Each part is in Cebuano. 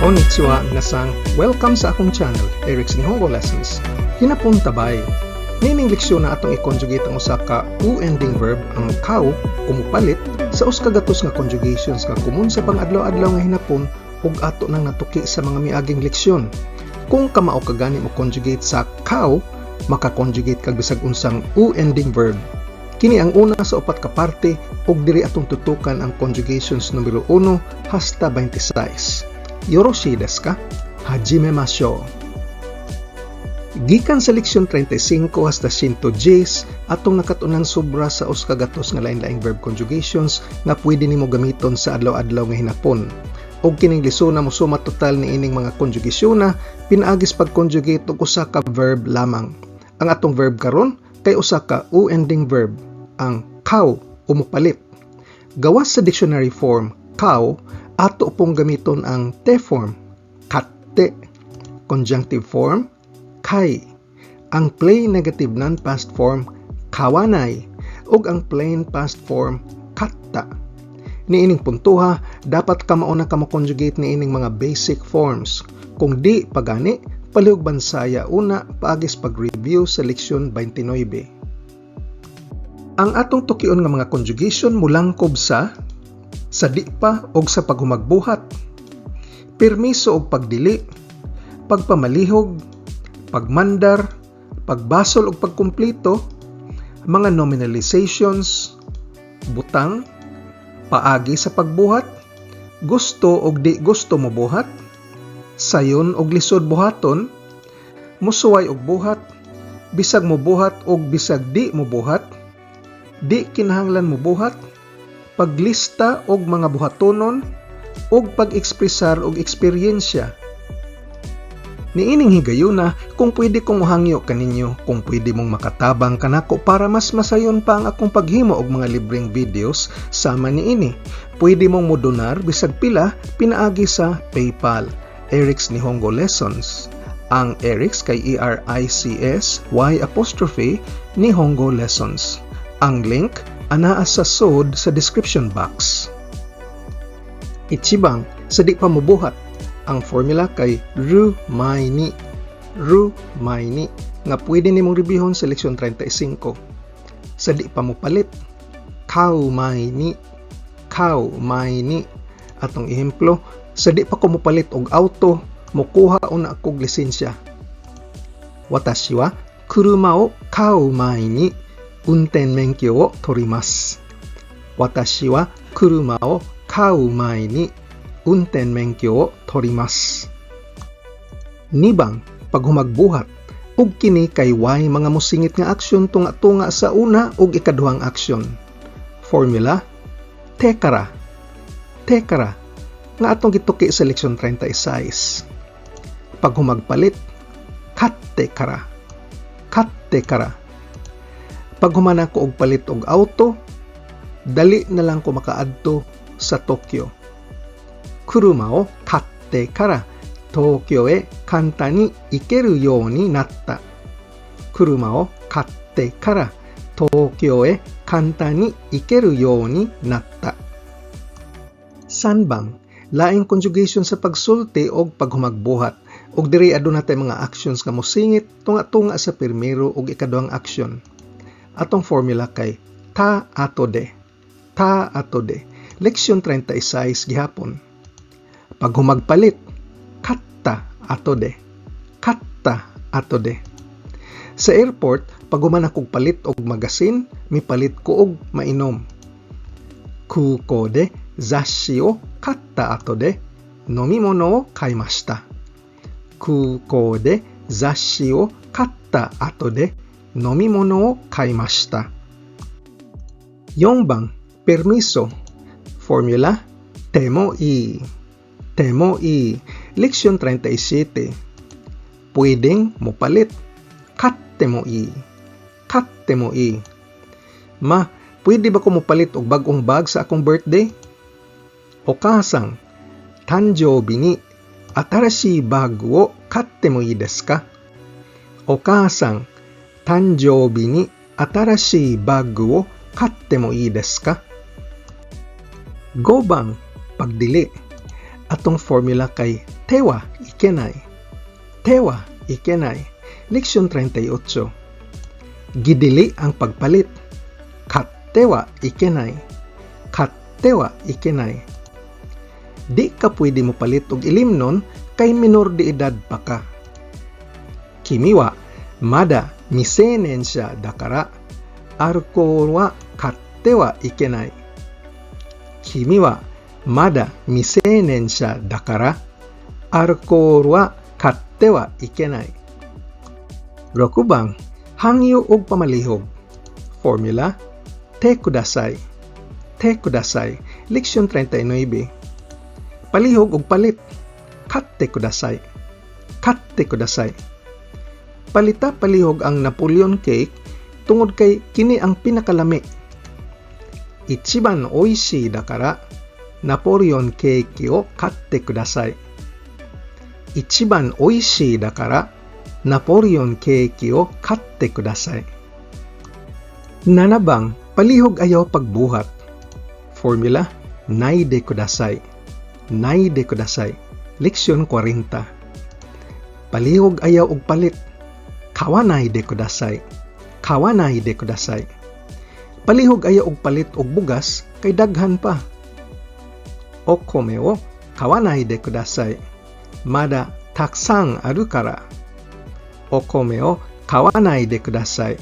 Konnichiwa, minasan. Welcome sa akong channel, Eric's Nihongo Lessons. Hinapon tabay. Niining leksyon na atong i-conjugate ang usa ka u-ending verb, ang kau o mupalit, sa 100 nga conjugations nga komon sa pang-adlaw-adlaw nga hinapon ug ato nang natuki sa mga miaging leksyon. Kung kamao ka gani mo conjugate sa kau, maka-conjugate kag bisag unsang u-ending verb. Kini ang una sa upat ka parte ug diri atong tutukan ang conjugations numero 1 hasta 26. Yoroshii desu ka? Hajimemashou. Gikan sa leksyon 35 hasta 110, atong nakatunan sobra sa 100 nga lain-laing verb conjugations nga pwede nimo gamiton sa adlaw-adlaw nga hinapon. Og kining lisuna mosuma total niining mga conjugasyona pinaagis pag-conjugate og usa ka verb lamang. Ang atong verb karon kay usa ka u-ending verb, ang kau o mupalit. Gawas sa dictionary form kau, ato pong gamiton ang te form, katte, conjunctive form, kai, ang plain negative non-past form, kawanai, ug ang plain past form, katta. Niining puntuha, dapat ka mauna ka mo-conjugate niining mga basic forms. Kung di pagani, palihog bansaya una paagis pag-review sa leksyon 29. Ang atong tukion nga mga conjugation mulangkob sa di pa og sa paghumagbuhat, permiso og pagdili, pagpamalihog, pagmandar, pagbasol og pagkumpleto, mga nominalizations, butang, paagi sa pagbuhat, gusto og di gusto mobuhat, sayon og lisod buhaton, musuway og buhat, bisag mobuhat og bisag di mobuhat, di kinahanglan mobuhat, paglista og mga buhatonon, ug pag-ekspresar og eksperyensya. Niining higayuna, kung pwede kong mohangyo kaninyo, kung pwede mong makatabang kanako para mas masayon pa ang akong paghimo og mga libreng videos sama niini. Pwede mong modonar bisag pila pinaagi sa PayPal, Eric's Nihongo Lessons. Ang Eric's kay Erics Y apostrophe Nihongo Lessons. Ang link anaa sa sod sa description box. Ichiban, sa di pa mobuhat. Ang formula kay ru mai ni. Ru mai ni nga pwede nimong reviewhon sa leksyon 35. Sa di pa mopalit, kau mai ni. Kau mai ni. Atong ehemplo, sa di pa ko mopalit og auto, mokuha una kog lisensya. Watashi wa kuruma o kau mai ni unten menkyo o torimasu. Watashi wa kuruma o kau mai ni unten menkyo o torimasu. Nibang, paghumagbuhat, ug kini kay way mga musingit nga aksyon tunga-tunga sa una ug ikaduhang aksyon. Formula, tekara. Tekara, nga atong gituki sa leksyon 36. Paghumagpalit, katte kara. Katte kara. Paghuman nako og palit og auto, dali na lang ko makaadto sa Tokyo. 車を買ってから東京へ簡単に行けるようになった。車を買ってから東京へ簡単に行けるようになった。3 bang, laing conjugation sa pagsulti og paghumagbuhat. Ug diri aduna tay mga actions nga mosingit tunga-tunga sa primero ug ikaduhang aksyon. Atong formula kay ta ato de. Ta ato de. Leksyon 36 gihapon. Paghumagpalit, katta ato de. Katta ato de. Sa airport, pag human akong palit og magasin, mipalit ko og mainom. 空港で雑誌を買った後で飲み物を買いました。空港で雑誌を買った後で飲み物を買いました。4番、permiso. Formula, てもいい。てもいい。 Leksyon 37. Pwedeng mopalit. 買ってもいい。買ってもいい。 Ma, pwede ba ko mopalit og bag-ong bag sa akong birthday? お母さん、誕生日に新しいバッグを買ってもいいですか？お母さん、誕生日に新しいバッグを買ってもいいですか？5 bang, pagdili. Atong formula kay てはいけない. てはいけない. Leksyon 38. Gidili ang pagpalit. 買ってはいけない. 買ってはいけない. Di ka pwede mo palit og ilimnon kay minor de edad pa ka. 君はまだ未成年者だからアルコールは買ってはいけない。君はまだ未成年者だからアルコールは買ってはいけない。6 番 hangyo og pamalihog. Formula, てください. てください. Leksyon 39. Palihog og palit. 買ってください. 買ってください. Palita palihog ang Napoleon cake tungod kay kini ang pinakalami. 一番おいしいだからナポレオンケーキを買ってください。一番おいしいだからナポレオンケーキを買ってください。7番 palihog ayaw pagbuhat. Formula, ないでください. ないでください. Leksyon 40. Palihog ayaw og palit. 買わないでください. 買わないでください. Palihog ayaw og palit og bugas kay daghan pa. お米を買わないでください。まだたくさんあるから。お米を買わないでください。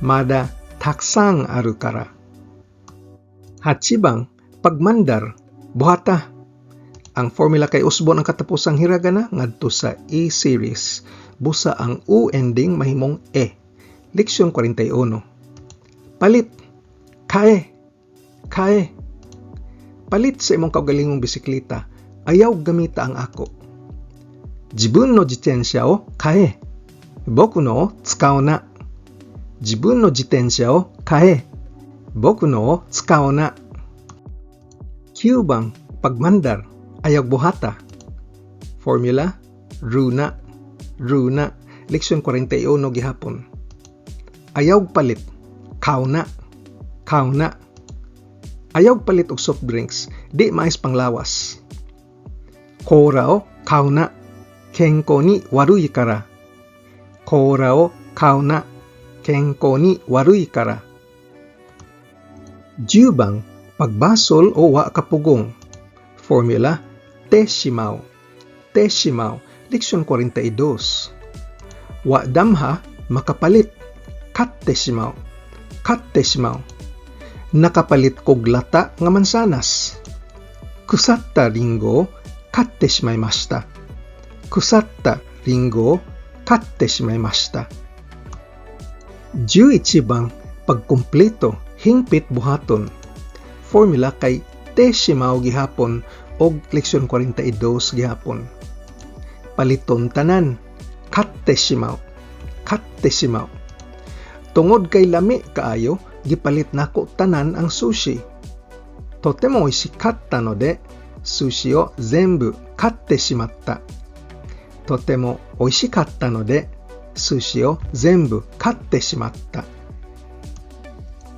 まだたくさんあるから。8 番 pagmandar, buhata. Ang formula kay usbon ang katapusang hiragana ngadto sa E series. Busa ang U ending mahimong E. Leksyon 41. Palit. 買え. 買え. Palit sa imong kaugalingong bisikleta. Ayaw gamita ang ako. 自分の自転車を買え。僕のを使うな。自分の自転車を買え。僕のを使うな。9番 pagmandar, ayaw buhata. Formula, るな, るな. Leksyon 41 gihapon. Ayaw palit, 買うな, 買うな. Ayaw palit og soft drinks, di maayos panglawas. コーラを買うな、健康に悪いから。コーラを買うな、健康に悪いから。10番 pagbasol o wa kapugong. Formula, てしまう. てしまう. Leksyon 42. Wa damha, makapalit. 買ってしまう. 買ってしまう. Nakapalit kog lata nga mansanas. 腐ったリンゴを買ってしまいました。腐ったリンゴを買ってしまいました。11番 pagkumpleto, hingpit buhaton. Formula kay てしまう gihapon og leksyon 42 gihapon. Paliton tanan, 買ってしまう. 買ってしまう. Tungod kay lami kaayo, gipalit nako tanan ang sushi. とても美味しかったので、寿司を全部買ってしまった。とても美味しかったので、寿司を全部買ってしまった。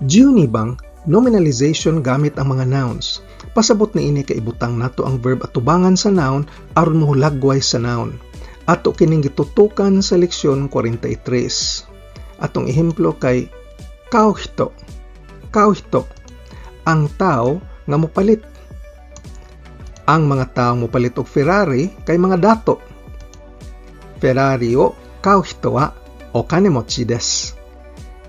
12 番 nominalization gamit ang mga nouns. Pasabot niini kay ibutang nato ang verb atubangan sa noun aron mohulagway sa noun. Ato kining gitutukan sa leksyon 43. Atong ehemplo kay 買う人. 買う人. Ang tao nga mopalit. Ang mga tao mopalit og Ferrari kay mga dato. フェラーリを買う人はお金持ちです。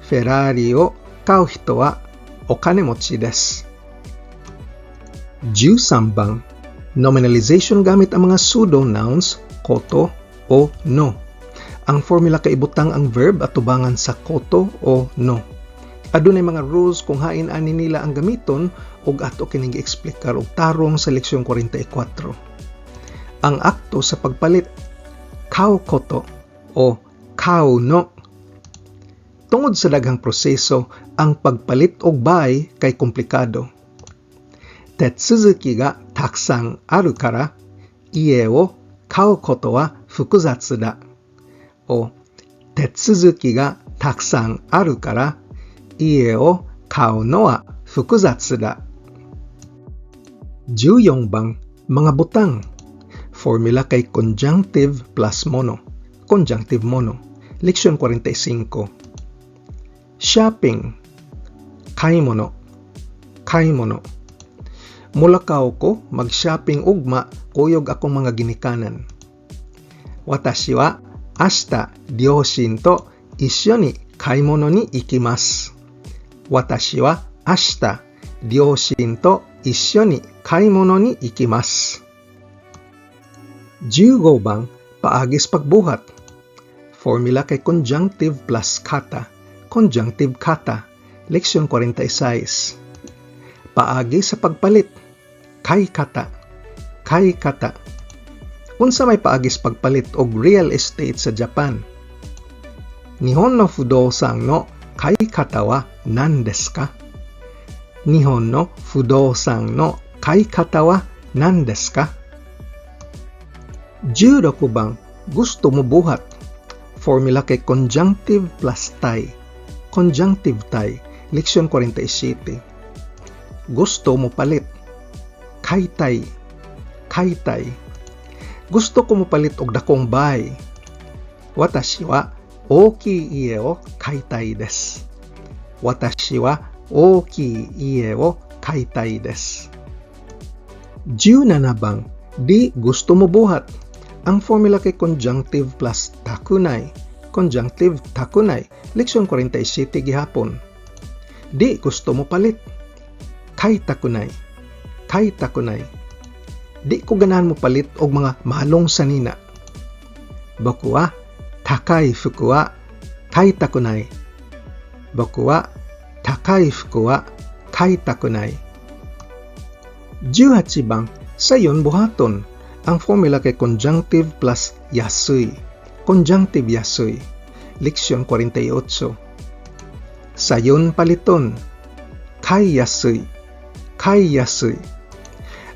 フェラーリを買う人はお金持ちです。13番 nominalization gamit ang mga pseudo-nouns こと o の. Ang formula kay ibutang ang verb atubangan sa こと o の. Adunay mga rules kung hain ani nila ang gamiton ug ato kining gieksplikar og tarong sa leksyon 44. Ang akto sa pagpalit, 買うこと o 買うの. Tungod sa daghang proseso, ang pagpalit og bahay kay komplikado. 手続きがたくさんあるから家を買うことは複雑だ。o 手続きがたくさんあるから家を買うのは複雑だ。14番 Mga butang. Formula kay conjunctive plus mono. Conjunctive mono. Leksyon 45. Shopping. Kaimono. Kaimono. Mulakaw ko mag-shopping ugma kuyog akong mga ginikanan. 私は明日両親と一緒に買い物に行きます。私は明日両親と一緒に買い物に行きます。15 bang, paagi sa pagbuhat. Formula kay conjunctive plus kata. Conjunctive kata. Leksyon 46. Paagi sa pagpalit. 買い方. 買い方. Unsa may paagi sa pagpalit og real estate sa Japan? 日本の不動産の買い方は何ですか？日本の不動産の買い方は何ですか？ 16 bang, gusto mo buhat. Formula kay conjunctive plus たい. Conjunctive たい. Leksyon 47. Gusto mo palit. 買いたい. 買いたい. Gusto ko mopalit og dakong bahay. 私は大きい家を買いたいです。私は大きい家を買いたいです。17 bang, di gusto mo buhat. Ang formula kay conjunctive plus たくない. Conjunctive たくない. Leksyon 47 gihapon. Di gusto mo palit. 買いたくない. 買いたくない. Di ko ganahan mo palit og mga mahalong sanina. 僕は高い服は買いたくない。僕は高い服は買いたくない。18 bang, sayon buhaton. Ang formula kay conjunctive plus 安い. Conjunctive 安い. Leksyon 48. Sayon paliton. 買いやすい. 買いやすい.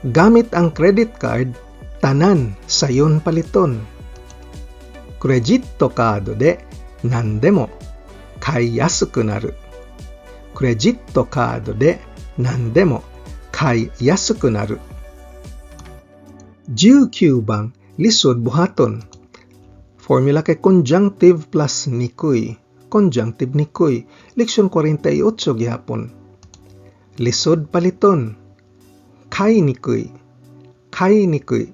Gamit ang credit card, tanan sayon paliton. クレジットカードで何でも買いやすくなる。クレジットカードで何でも買いやすくなる。19 bang, lisod buhaton. Formula kay conjunctive plus にくい. Conjunctive にくい. Leksyon 48 gihapon. Lisod paliton. 買いにくい. 買いにくい.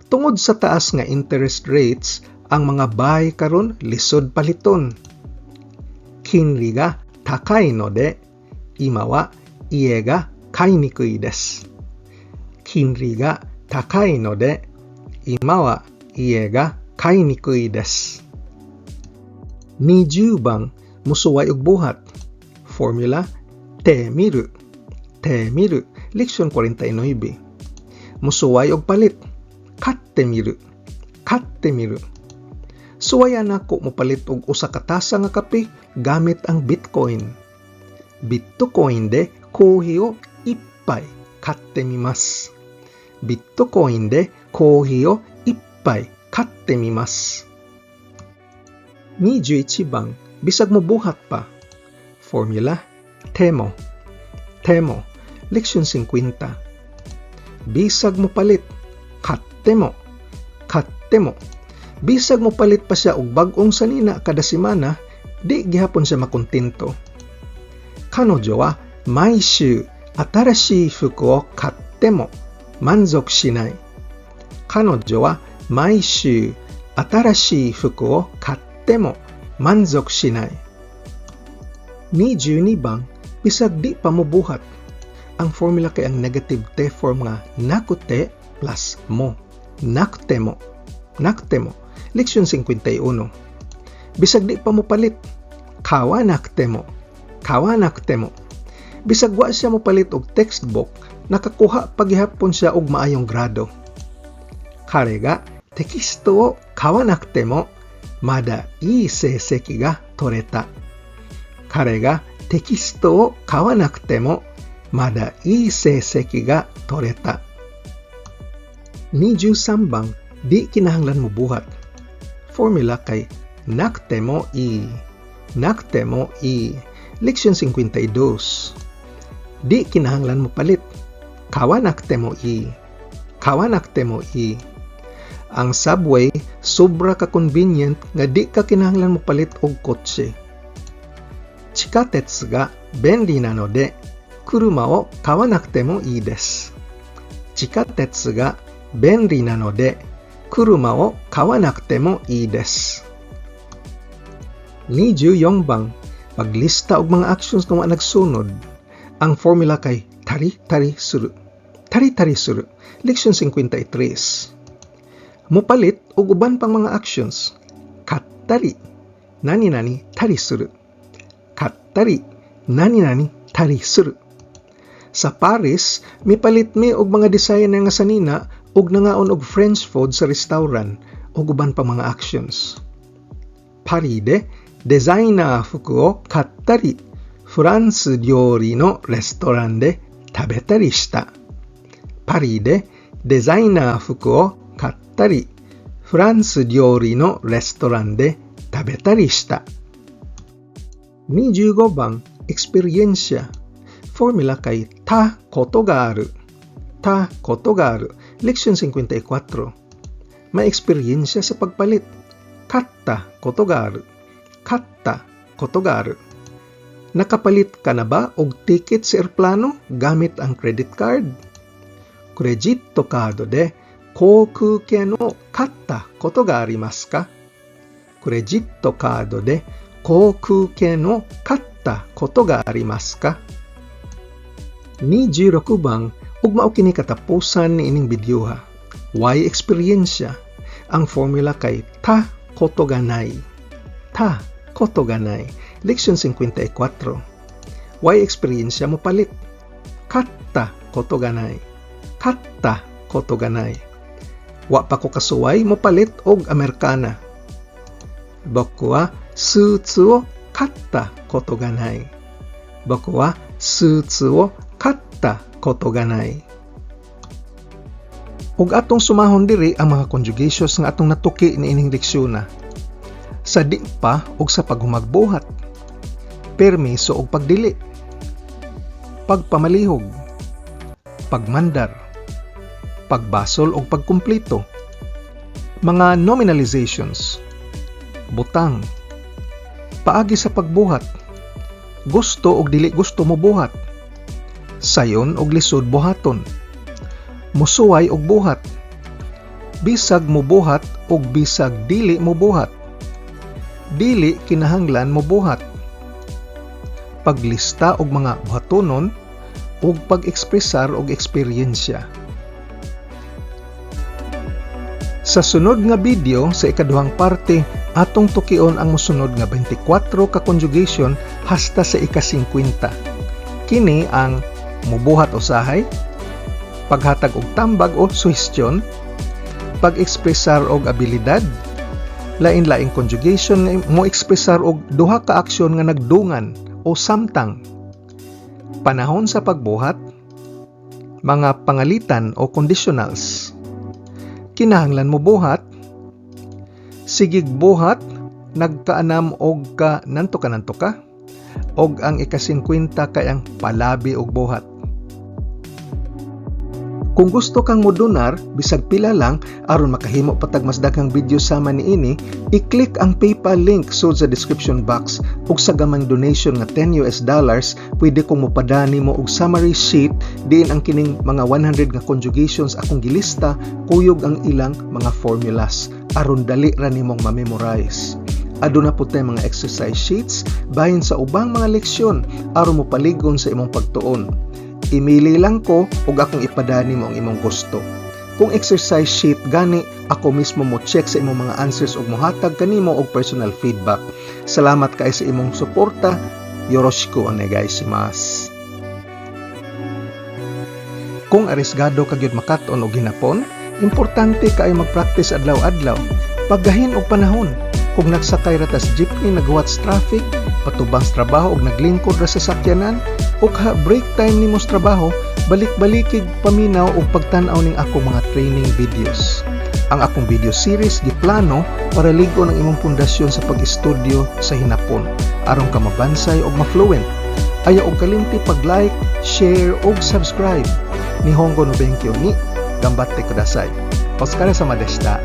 Tungod sa taas nga interest rates, ang mga bahay karon lisod paliton. 金利が高いので、今は家が買いにくいです。金利が高いので、今は家が買いにくいです。20 bang, musuway og buhat. Formula, てみる. てみる. Leksyon 49. Musuway og palit. 買ってみる. 買ってみる. Suwaya nako mopalit og usa ka tasa nga kape gamit ang Bitcoin. ビットコインでコーヒーを一杯買ってみます。ビットコインでコーヒーを一杯買ってみます。21 bang, bisag mo buhat pa. Formula, ても. ても. Leksyon 50. Bisag mo palit. 買っても. 買っても. Bisag mo palit pa siya og bag-ong sanina kada semana, di gihapon siya makontento. 彼女は毎週新しい服を買っても満足しない。彼女は毎週新しい服を買っても満足しない。22 bang, bisag di pa mo buhat. Ang formula kay ang negative て form nga なくて plus も. なくても. なくても. Leksyon 51. Bisag di pa mo palit. 買わなくても. 買わなくても. Bisag wa siya mo palit og textbook, nakakuha pa gihapon siya og maayong grado. 彼がテキストを買わなくてもまだいい成績が取れた。彼がテキストを買わなくてもまだいい成績が取れた。23 bang, di kinahanglan mo buhat. Formula kay なくてもいい. なくてもいい. Leksyon 52. Di kinahanglan mo palit. 買わなくてもいい.買わなくてもいい. Ang subway sobra ka convenient nga di ka kinahanglan mopalit og kotse. 地下鉄が便利なので車を買わなくてもいいです。地下鉄が便利なので車を買わなくてもいいです。24番 paglista og mga actions nga wa nagsunod. Ang formula kay たりたりする. たりたりする. Leksyon 53. Mopalit og uban pang mga actions. 買ったり何々たりする。買ったり何々たりする。Sa Paris, mipalit mi og mga designer nga sanina ug nangaon og French food sa restaurant ug uban pang mga actions. パリでデザイナー服を買ったり、フランス料理のレストランで食べたりした。パリでデザイナー服を買ったり、フランス料理のレストランで食べたりした。25番 eksperyensya. Formula kay たことがある。たことがある。 Leksyon 54. May eksperyensya sa pagpalit. 買ったことがある。買ったことがある。 Nakapalit ka na ba og ticket sa eroplano gamit ang credit card? クレジットカードで航空券を買ったことがありますか？クレジットカードで航空券を買ったことがありますか？ 26 番 ug mao kini katapusan ni ining videoha. Way eksperyensya? Ang formula kay たことがない。たことがない。 Leksyon 54. Way eksperyensya mopalit? 買ったことがない。買ったことがない。 Wa pa ko kasuway mopalit og Amerikana. 僕はスーツを買ったことがない。僕はスーツを買ったことがない。Ug atong sumahon diri ang mga conjugations nga atong natuki niining leksyon. Sa di pa ug sa paghumagbuhat. Permiso ug pagdili. Pagpamalihog. Pagmandar. Pagbasol ug pagkumpleto. Mga nominalizations. Butang. Paagi sa pagbuhat. Gusto ug dili gusto mobuhat. Sayon ug lisod buhaton. Musuway og buhat. Bisag mobuhat ug bisag dili mobuhat. Dili kinahanglan mobuhat. Paglista og mga buhatonon ug pag-ekspresar og eksperyensya. Sa sunod nga video, sa ikaduhang parte, atong tukion ang mosunod nga 24 ka conjugation hasta sa ika-50. Kini ang mubuhat usahay, paghatag og tambag o suhestyon, pag-ekspresar og abilidad, lain-laing conjugation nga mo ekspresar og duha ka aksyon nga nagdungan o samtang, panahon sa pagbuhat, mga pangalitan o conditionals, kinahanglan mo buhat, sigig buhat, nagkaanam og ka nanto ka nanto ka, og ang ika-50 kay ang palabi og buhat. Kung gusto kang modonar, bisag pila lang, aron makahimo pa tag mas daghang video sama niini, i-click ang PayPal link sud sa description box ug sa gamayng donation nga US$10, pwede kong mopadani mo og summary sheet diin ang kining mga 100 nga conjugations akong gilista kuyog ang ilang mga formulas aron dali ra nimong ma-memorize. Aduna pud tay mga exercise sheets bahin sa ubang mga leksyon aron mopalig-on sa imong pagtuon. Imili lang ko ug akong ipadani mo ang imong gusto. Kung exercise sheet gani, ako mismo mo check sa imong mga answers ug mohatag kanimo og personal feedback. Salamat kay sa imong suporta. よろしくお願いします. Kung arisgado ka gyud makat-on og hinapon, importante kaayo mag-practice adlaw-adlaw. Paggahin og panahon. Kung nagsakay ra tas jeepney, naghuwat sa traffic, patubang sa trabaho og naglingkod ra sa sakyanan, o ka break time nimo sa trabaho, balik-balikig paminaw og pagtan-aw ning akong mga training videos. Ang akong video series giplano para lig-on ang imong pundasyon sa pag-estudyo sa hinapon aron ka mabansay og ma-fluent. Ayaw og kalimti pag-like, share og subscribe. 日本語の勉強に頑張ってください。お疲れ様でした。